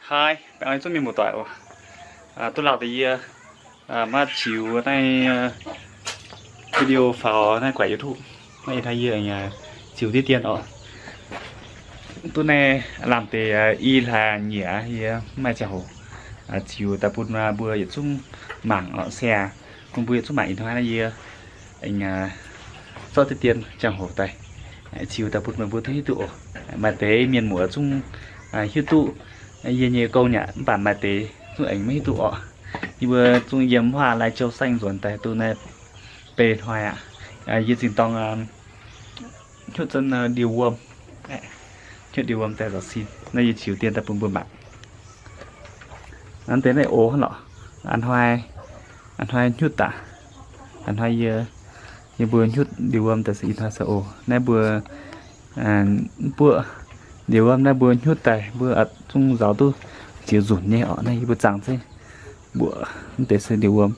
Haih, baengh orn zungv mienh muoz-doic oc. Duqv lauh deix yie maiv ziux naaiv video faaux naaiv guaix YouTube. Naaiv ih hnoi yie ziux diqv dien oc. Duqv naaiv lamh deix i hlaax nyieqc yie mv maaih ziangh hoc ziux daaih bun mbuo yietc zungv mangc oc, share bun mbuo yietc zungv mangc. Ih hnoi naaiv yie zorqv diqv dien ziangh hoc daaih ziux daaih bun meih mbuo duqv hiuv duqv oc. Maaih deix mienh muoz zungv hiuv duqv yie nyei gong nyei aqv, mv baac maaih deix zungv aengx maiv hiuv duqv oc. Yie mbuo zungv yiem huaav Lai Châu saengv nzuonx daaih duqv naaiv beiv hnoi aqv. Yie zinh dorng hnyutv zunv ndie-wuom, hnyutv ndie-wuom daaih nzauc sin. Naaiv yie ziux dien daaih bun mbuo mangc. Naaiv deix naaiv oc hnangv lorqc. A'hnoi, a'hnoi hnyutv daaih. A'hnoi yie, yie mbuo hnyutv ndie-wuom daaih se ih hnoi se oc. Naaiv mbuo buoqv ndie-wuom naaiv mbuo hnyutv daaih mbuo zungv nzauz duqv ziux nzunc nyei oc. Naaiv yie mbuo zaangc zengv mbuoqc mv deix se ndie-wuom.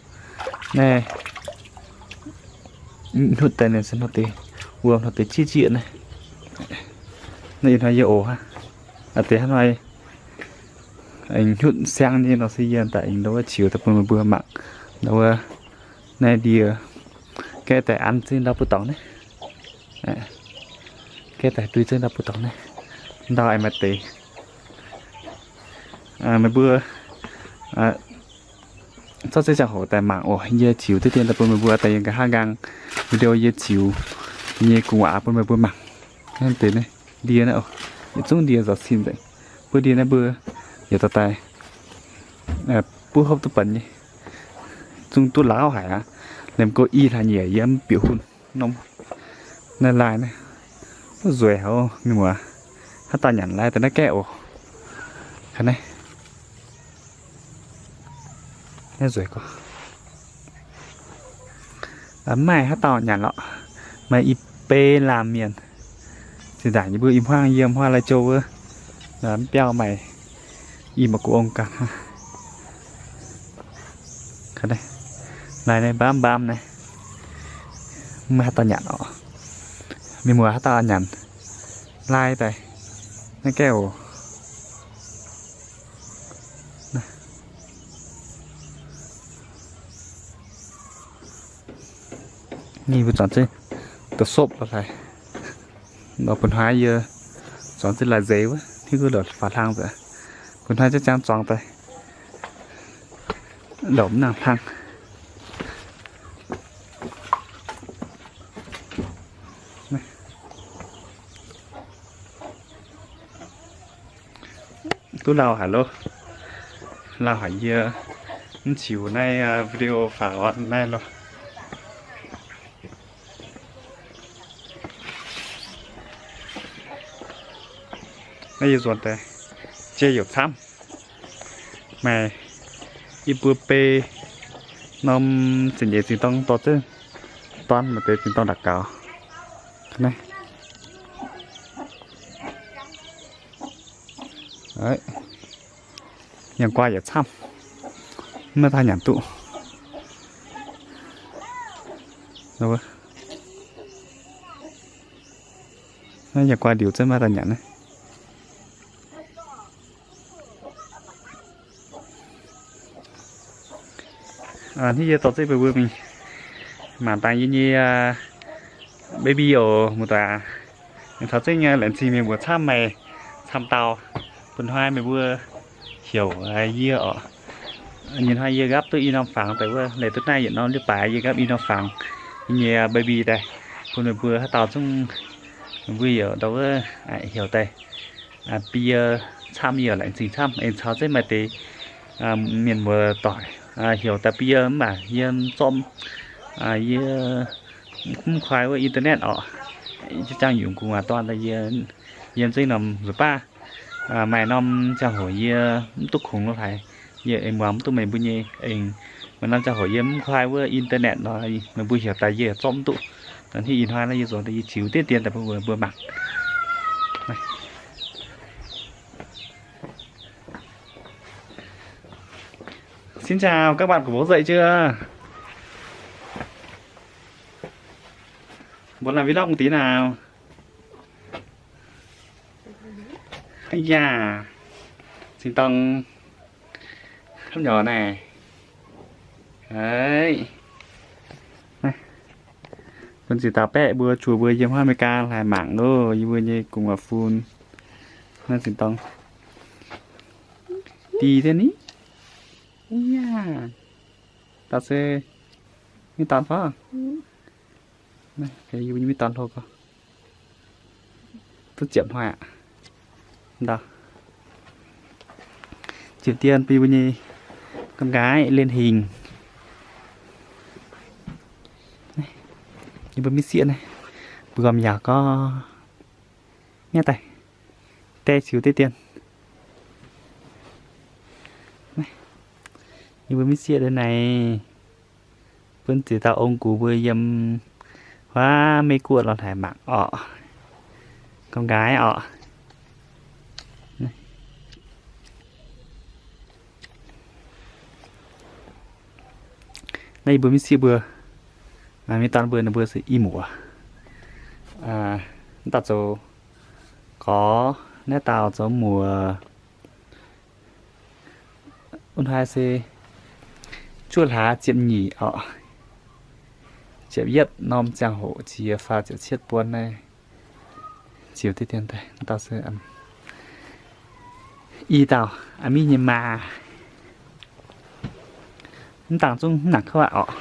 Naaiv hnyutv daaih naaiv se hnangv deix wuom hnangv deix jieqv jieqv naaiv. Naaiv ih hnoi yie oc hnangv. A'deix hnangv hnoi hnyutv siang nyei nor se yie daaih aengx ndau wuov ziux daaih bun meih mbuo mangc. Ndau wuov naaiv ndie gaeqv daaih an zengv ndau buo dorngx naaiv. Gaeqv daaih dui zengv ndau buo dorngx naaiv. Ndau aengx maaih deix. Meih mbuo zorqv zengv ziangh hoc daaih mangc oc. Yie ziux diqv dien daaih bun meih mbuo daaih yie nqa'haav nqaang video yie ziux nyei gu'nguaaz bun meih mbuo mangc. Naaiv deix naaiv ndie naaiv oc, yietc zungv ndie nzauc sin nzengc. Buov ndie naaiv mbuo yaac dorh daaih buov hopv duqv benx nyei. Zungv duqv lauh haic aqv. Liemh go i hlaax nyieqc yie mv bieqc hunh norm. Naaiv lai naaiv duqv nzueic haic mienh muoz. Haaix dauh nyanc lai daaih naaiv gaeqv oc. Naaiv, naaiv nzueic gorqv. Mv maaih haaix dauh nyanc lorqc. Maaih i bei laanh mienh. Zinh ndaangc yie mbuo i hmuangv yiem huaav Lai Châu wuov, mv biauv maaih i mbu'gux ong ganh hnangv. Lai naaiv mbaamv mbaamv naaiv, mv maaih haaix dauh nyanc oc. Mienh muoz haaix dauh nyanc lai daaih naaiv gaeqv oc. Ninh mbuo zuangx zengv da'sopv lo hlaax. Nor bun hnoi yie zuangx zengv laaix nzeix wuov, hiuv duqv lorqc faaux hlang nzengc. Bun hnoi jangv jangv zuangx daaih lorqc mv nangc hlang. Duqv lauh haic loh. Lauh haic yie mv ziux naaiv video faaux naaiv loh. Naaiv yie nzuonx daaih jiex youc camv. Maaih i buo bei norm zinh eix zinh dorng dorh zengv dorn, maaih deix zinh dorng ndapc gaux. Naaiv yangh guaa yaac camv, maiv maaih dauh nyanc duqv. Naaiv yangh guaa ndiux zengv maiv maaih dauh nyanc naaiv. Hnangv yie dorh zengv meih mbuo mingh mangc dangh yie nyei baby oc, muoz-doic aac. Taux zengv laengz zingh meih mbuo camv, maaih camv dauh bun hnoi meih mbuo heuc yie oc. Nyei hnoi yie nqaapv duqv i norm fangx daaih wuov, leih duqv naaiv yietc norm leiz-baaix yie nqaapv i norm fangx, yie nyei baby daaih, bun meih mbuo haaix dauh zungv, meih mbuo yaac ndau wuov heuc daaih. Bun yie camv, yie yaac laengz zingh camv. Aengx caux zengv maaih deix mienh muoz-doic heuc daaih bun yie, mv baac yie zorqv, yie mv kuaai wuov internet oc. Yie jangx yungz gu'nguaaz dorn daaih, yie zengv norm nzueic baav. Maaih norm ziangh hoc yie mv duqv kungx lo haaix, yie aengx muangx mv duqv meih mbuo nyei. Aengx maaih norm ziangh hoc yie mv kuaai wuov internet nor, meih mbuo heuc daaih yie zorqv mv duqv. Hnangv ih hnoi naaiv yie nzuonx daaih yie ziux diqv dien daaih bun meih mbuo mangc. Xin chào các bạn của Bố Dạy Chưa? Muốn làm vlog một tí nào? Ây da, Cingx dorng hopv nyorx naaiv. Bun ziouc dauh baeqv mbuo, zuoqc mbuo yiem huaav America hlaax mangc loh, yie mbuo nyei gu'nguaaz fun. Naaiv cingx dorng diqv deix ni. Yaac dauh se mv dorn fai? Yie mbuo nyei mv dorn hlo gorx. Duqv ziepc hnoi aqv. Ndau. Ziepc dien bun yie mbuo nyei con gái lên hình. Yie mbuo mv sieqv naaiv, mbuo gormx yaauc gorx. Miev daaih, die ziux deix dien. Yie mbuo mv sieqv deix naaiv, bun ziouc dauh ong gux mbuo yiem huaav Meiv Guoqv lorz hlaax mangc orqc. Con gái orqc. Naaiv yie mbuo mv sieqv mbuo, mv dorn mbuo, ninh mbuo se i muoz. Mv dauh zoux gorx, naaiv dauh zoux muoz. Wuov hnoi se juov hlaax ziepc nyeic orqc. Ziepc yietv norm ziangh hoc jiex faah ziepc cietv buonc naaiv. Ziux deix dien daaih, dauh se i dauh a'mi nyei maa. Mv dangc zungv mv nangc kouv aqv orqc.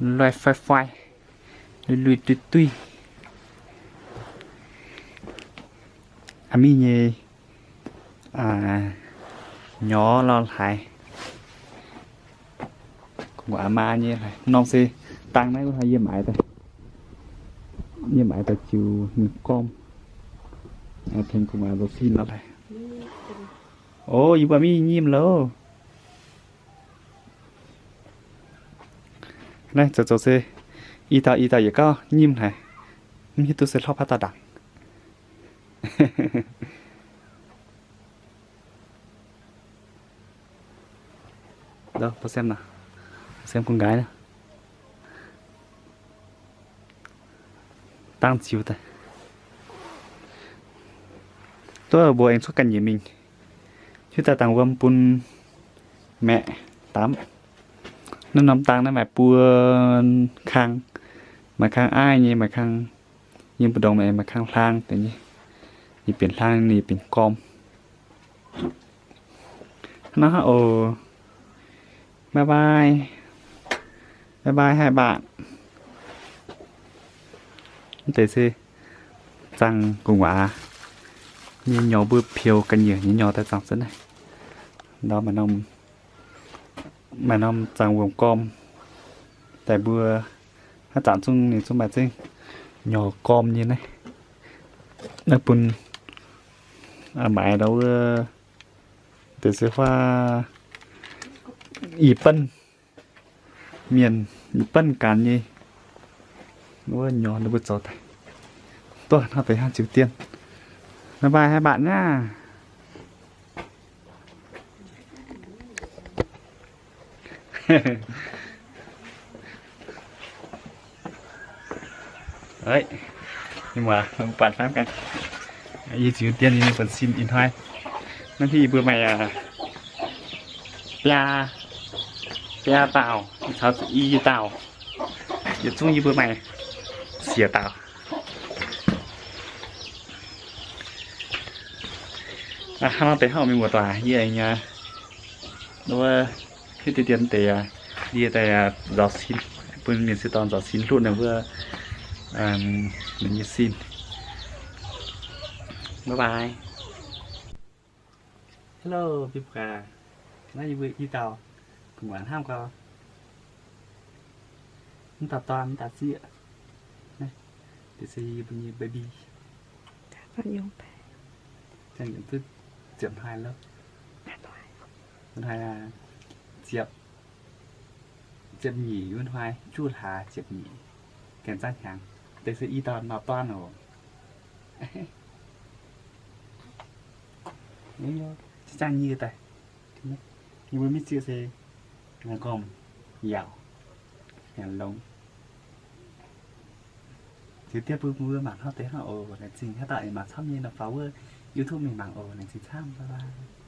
Loih fai fai, lui lui duih duih. A'mi nyei nyorx lorh hlaaix. Gu'nguaaz maa nyei hlaaix norm se dangh naaiv wuov hnoi yie maaiz daaih, yie maaiz daaih ziux ninh gormh, tengx gu'nguaaz nzoux sin lorh hlaaix. O, yie mbuo mv nyimv loh. Naaiv zoux zoux se i dauh i dauh yietc gauh nyimv haic, mv hiuv duqv se hlorpv haaix dauh ndaangc. Prøv xem nào, xem con gái. Dangh ziux daaih. Duqv mbuo aengx cuotv ganh nyiec mingh, hiuv daaih dangh wuom bun maeqc dapv. Naaiv norm dangh naaiv maaih buo kang, maaih kang aiv nyei, maaih kang yiem mbu'ndongx, maaih kang hlang deix nyei. Ninh benx hlang, ninh benx gorm. Hnangv naaiv oc. Bye bye. Bye bye hai bạn. Mv deix se zaangh gu'nguaaz nyei nyorx, mbuo peux ga'nyiec nyei nyorx daaih zaangh cuotv naaiv. Ndau maaih norm, maaih norm zaangh wuom-gorm daaih mbuo. Haaix zanc zungv ninh zungv maaih zengv nyorx gorm nyei naaiv. Naaiv bun maaiz ndau wuov deix se huaav i banv mienh, i banv ganh nyei wuov nyorx ninh mbuo zoux daaih. Duqv hnangv deix hnangv ziux dien. Bye bye hai bạn nhá. Ih muoz, mbuo buatc hnamv gaax, yie ziux dien yie mingh buonv sin ih hnoi. Naaiv yie mbuo maaih biaa, biaa dauh caux i dauh, yietc zungv yie mbuo maaih siec dauh. Hnangv nor deix hnangv mienh muoz-doic, yie aengx wuov hiuv deix dien deix, yie daaih nzaaux sin, bun mienh sieqv dorn nzaaux sin hlutv ninh mbuo, ninh nyei sin. Bye bye. Hello, biaa buatc, naaiv yie mbuo i dauh gu'nguaaz hnamv gau. Mv dauh dorn, mv dauh sieqv. Deix se yie mbuo nyei baby. Ziepc hnoi lo, ziepc, ziepc nyeic wuov hnoi, juov hlaax ziepc nyeic, gaengh zaangv hnyangx. Deix se i dauh nor dorn oc. Zaangv nyei daaih. Yie mbuo mv zieqv se gormx yaauc, longx. Liuz dieh bun mbuo mangc hnangv deix hnangv oc. Laengz zingh haaix dauh aengx mangc camv nyei nor faaux wuov YouTube mingh mangc oc. Laengz zingh camv, bye bye.